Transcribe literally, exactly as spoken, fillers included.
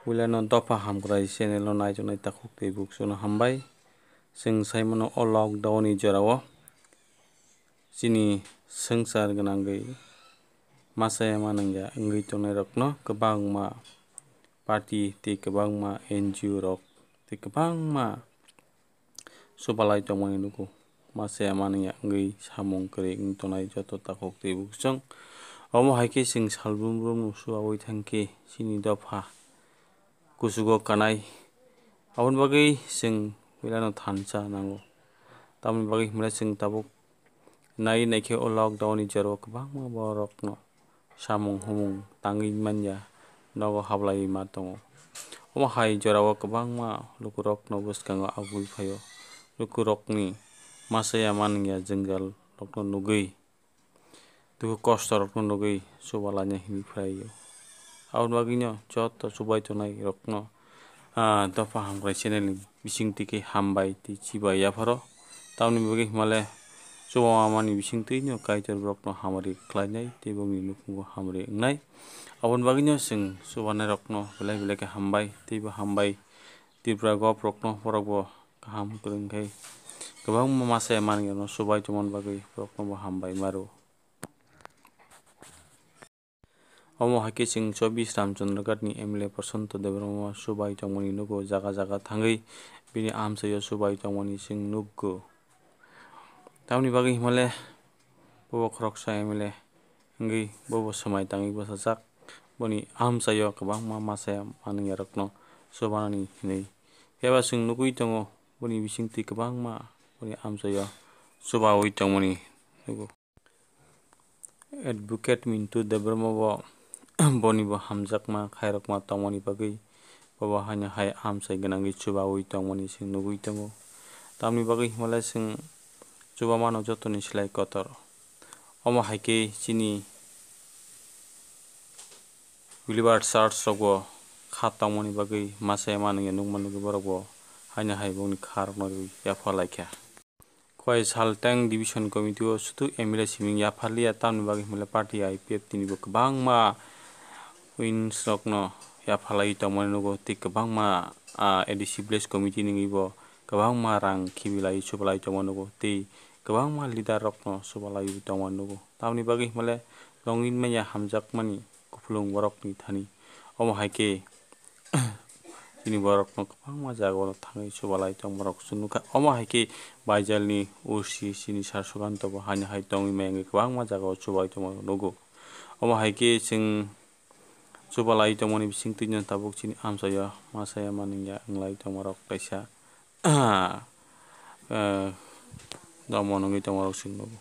Puilano dopha hamkrai channel o naitongnai takhuk tei buksukno hambai. Chwng saimano o lockdown ni jorao chini swngchar gwnangwi masa ya manwngya wngwi tongnairokno kwbangma party tei kwbangma N G O rok tei kwbangma chubalai tongmani nugo. Masa ya manwngya wngwi samung kwrwi wng tongnai joto takhuk tei buksong. Omo hai khe chwng salbrum brum no chubaui thang khe chini dopha kuchugo kanai. Aboni bagwi chwng puilano thansa nango. Tamoni bagwi hwnba chwng tabuk nai naikhe o lockdown ni jorao kwbangma borokno samung humung tangwi manya nogo hablaiwi ma tongo. Omo hai jorao kwbangma lukurokno bwskango agwi phaio. Lukurokni masa ya manwngya jwngjal rokno nugwi, dukhu kosto rokno nugwi chuba laina himwi phaio. Aboni bagwino joto chubai tongnai rokno, ah, dopha hamkrai channel ni bisingtwi khe hambai tei chibai yapharo. Tamoni bagwi himale chuba mamani bisingtwino Kaitor borokno hamari khlainai tei bongni nukhungo hamari wngnai. Aboni bagwino chwng chubanai rokno belai belai khe hambai tei bo hambai Tripura gop rokno borokbo kaham kwrwng khe kwbangma masa ya manwngya no chubai tongmani bagwi borokno bo hambai maro. Omo hai khe chwng chobbish Ramchandraghat ni M L A Prashanto Debbarma chubai tongmani nugo, jaga jaga thangwi bini amchaio chubai tongmani chwng nukgo. Tamoni bagwi himale bobo khoroksa M L A wngwi bobo swmai tangwi bwsajak. Boni amchaio kwbangma masa ya manwngya rokno chubanani hinwi. Phiya ba chwng nugwi tongo boni bisingtwi kwbangma boni amchaio chubaui tongmani nugo. Advocate Mintu Debbarma bo boni bo hamjakma khairokma tongmani bagwi bobo haino hai amchai gwnangwi chubaui tongmani chwng nugwi tongo. Tamni bagwi himale chwng chubamano jotoni slai kotor. Omo hai khe chini Believer church rokbo kha tongmani bagwi masa ya manwngya nukmani bagwi borokbo haino hai bongni kha rokno rwi yapha laikha. Khowai Saltang Division Committee o sudu M L A simi yapharliya, tamni bagwi himle party I P F T ni bo kwbangma wings rokno yapharlaiwi tongmani nugo, tei kwbangma, ah, A D C Village Committee ni bo kwbangma rang khibilaiwi chubalaiwi tongmani nugo, tei kwbangma leader rokno chubalaiwi tongmani nugo. Tamni bagwi himle nongwi manya hamjakmani kupulung borokni thani. Omo hai khe chini borokno kwbangma jagao thangwi chubalai tongmarok chwng nukha. Omo hai khe Baijalni O C chini Sar Sukanto bo haino hai tongwi maya wngwi kwbangma jagao chubai tongmarok nugo. Omo hai khe chwng chubalai tongmani bisingtwino tabuk chini amchaio masa ya manwngya wnglai tongmarok kaisa, eh, domo nungwi tongmarok chwng nugo.